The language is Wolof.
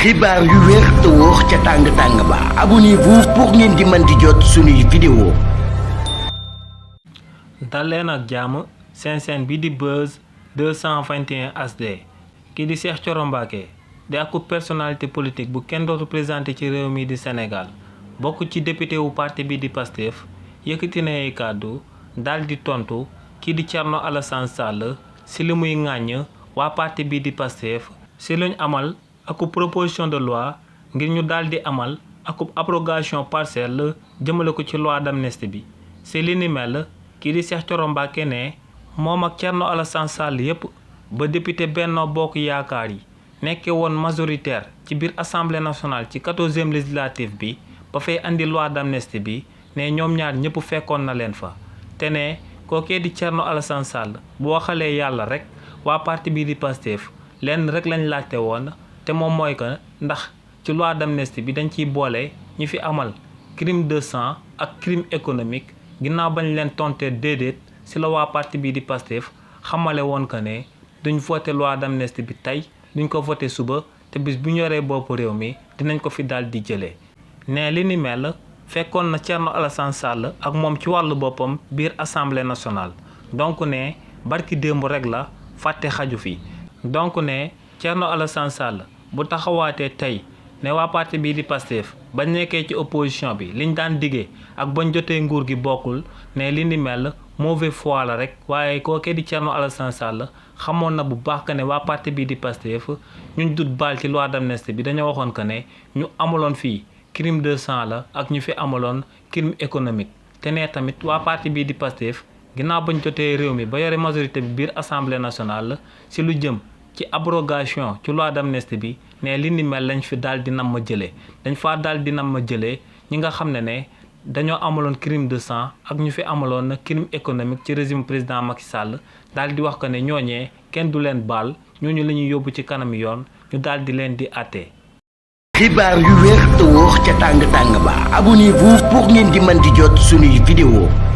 xibaar yu wér te wóor ca tàng ba abonnez-vous pour ngeen di mën di jot suñuy vidéo. dal leen ak jàmm seen chaîne bi di Buzz 221 HD kii di Cheikh Thioro Mbacké di ak personnalité politique bu kenn dootu présenté ci réew mi di Sénégal bokk ci député wu parti bi di Pastef yëkkati na ay kàddu daal di tontu kii di Thierno Alassane Sall si li muy ŋàññ waa parti bi di Pastef si luñ amal akub proposition de loi ngir ñu daal di amal akub abrogation partielle jëmale ko ci loi d'amnistie bi si li ni mel kii di Cheikh Thioro Mbacké ne moom ak Thierno Alassane Sall yépp ba député Benno Bokk Yaakaar yi nekkee woon majoritaire ci biir assemblée nationale ci 14e législative bi ba fay andi loi d'amnistie bi ne ñoom ñaar ñëpp fekkoon na leen fa te ne kookee di Thierno Alassane Sall bu waxalee yàlla rek waa parti bi di Pastef lenn rek lañ laajte woon te moom mooy que ndax ci loi d'amnistie bi dañ ciy boole ñi fi amal crime de sang ak crime économique ginnaaw bañ leen tontee déedéet si la waa parti bi di Pastef xamale woon que ne duñ voté loi d'amnistie bi tey duñ ko voté suba te bis bu ñu yoree bopp réew mi dinañ ko fi daal di jëlee ne li ni mel fekkoon na Thierno Alassane Sall ak moom ci wàllu boppam biir assemblée nationale donc ne barki démb rek la fàtte xaju fi donc ne Thierno Alassane Sall bu taxawaatee tey ne waa parti bii di Pastef bañ nekkee ci opposition bi liñ daan diggee ak bañ jotee nguur gi bokkul ne li ni mel mauvaise foi la rek waaye kookee di Thierno Alassane Sall xamoon na bu baax que ne waa parti bii di Pastef ñuñ dut baal ci loi d'amnistie bi dañoo waxoon que ne ñu amaloon fii crime de sang la ak ñu fi amaloon crime économique te ne tamit waa parti bii di Pastef ginnaaw bañ jotee réew mi ba yore majorité bi biir assemblée nationale si lu jëm ci abrogation ci loi d'amnistie bi ne li ni mel lañ fi daal di nam ma jëlee dañ faa daal di nam ma jëlee ñi nga xam ne dañoo amaloon crime de sang ak ñu fi amaloon crime économique ci régime président Macky Sall daal di wax que ne ñooñee kenn du leen baal ñooñu la ñuy yóbbu ci kanam yoon ñu daal di leen di àtte. xibaar yu wér te wóor ca tàng ba abonnez-vous pour ngeen di mën di jot suñuy vidéo.